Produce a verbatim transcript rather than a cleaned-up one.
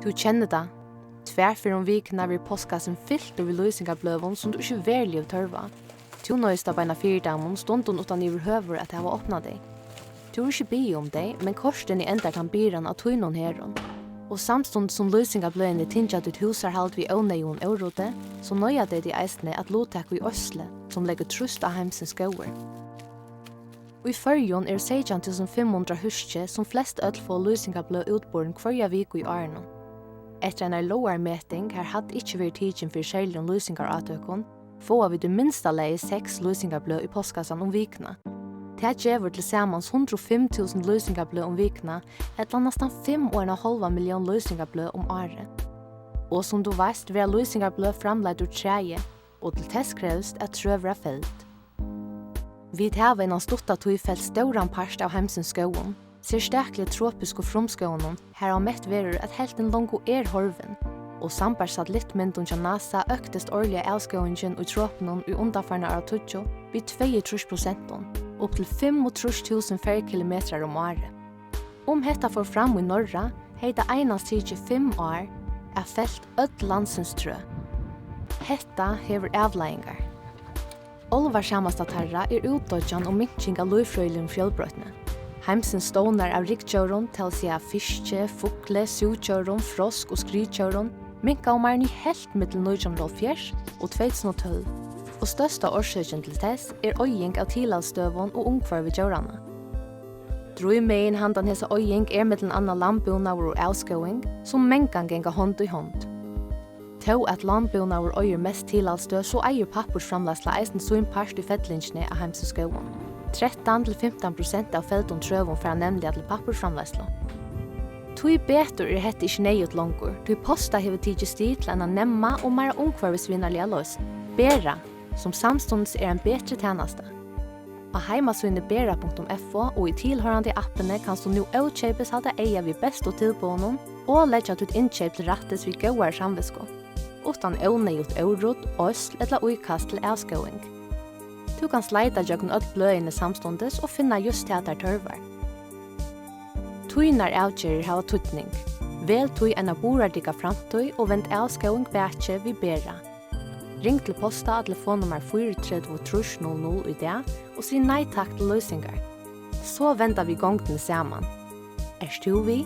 Tú kennir tað. Tvær ferðir um vikuna verður postkassin fyltur við lýsingarbløðum, sum tú ikki veruliga hevur tørv á. Tú noyðist at beina fyri teimum, stundum uttan yvirhøvur at hava opnað tey. Tú hevur ikki biðið um tey, men kortini endar tann byrðan á tínum herðum. Og samstundis sum lýsingarbløðini tyngja títt húsarhald við óneyðugum óruddi, so noyða tey teg eisini at luttaka í oysli, sum leggur trýst á heimsins skógir. Í Føroyum eru seytjan túsund fimm hundrað húski, sum flest øll fáa lýsingarbløð útborin hvørja viku í árinum. Eftir einari lógarmeting, har hædd ikki verður tikin fyri serligum lýsingarátøkum, fáa vit í minsta lagi seks lýsingarbløð í postkassan um vikuna. Tað gevur til samans hundrað og fimm túsund lýsingarbløð um vikuna, ella næstan fimm og eina hálva millión lýsingarbløð um árið. Og sum tú veitst, verða lýsingarbløð framleidd úr træi, og til tess krevst, at trø verða feld. Vit hava innan stutta tíð felt stóran part av heimsins skógum, serstakliga tropisku frumskógunum, har av mett verður, at helvtin longu er horvin. Og sambært satellittmyndum hjá NASA øktist árliga avskógingin í tropunum í undanfarna áratíggju við tveyogtrýss prosentum, upp til fimmogtrýss túsund ferkilometrar um árið. Um hetta fór fram í Norra, hevði tað einans tikið fimm ár at felt øll landsins trø. Hetta hevur avleiðingar. Álvarsamasta teirra er útdoyggjan og minking av lívfrøðiligum fjølbroytni. Heimsins stovnar av ryggdjórum, tað vil siga fiski, fugli, súgdjórum, frosk og skriðdjórum, minkaðu meira enn í helvt millum nítjan hundrað og hálvfjerðs og tvey túsund og tólv, og størsta orsøkin til tess er oyðing av tilhaldsstøðum og umhvørvi djóranna. Drívmegin handan hesa oyðing er millum annað landbúnaður og avskóging, sum mangan ganga hond í hond. Tó at landbúnaður oyðir mest tilhaldsstøð, so eigur pappírsframleiðsla eisini sín part í fellingini av heimsins skógum. Trettan til fimtan prosent av feldum trøum fara nemliga til pappírsframleiðslu. Tíbetur er hetta ikki neyðugt longur, tí Posta hevur tikið stig til eina nemma og meira umhvørvisvinarliga loysn, Bera, sum samstundis er ein betri tænasta. Á heimasíðuni bera punktum f o og í tilhoyrandi appini kanst tú nú ókeypis halda eyga við bestu tilboðunum og leggja títt innkeyp til rættis við góðari samvitsku, uttan óneyðugt órudd, oysl ella íkast til avskóging. Tú kanst leita gjøgnum øll bløðini samstundis og finna júst tað, tær tørvar. Tínar avgerðir hava týdning. Vel tí eina burðardygga framtíð og vend avskóging bakið við Bera. Ring til Posta á telefonnummar fýraogtretivu trýss null null í dag og sig nei takk til lýsingar. So venda vit gongdini saman. Ert tú við?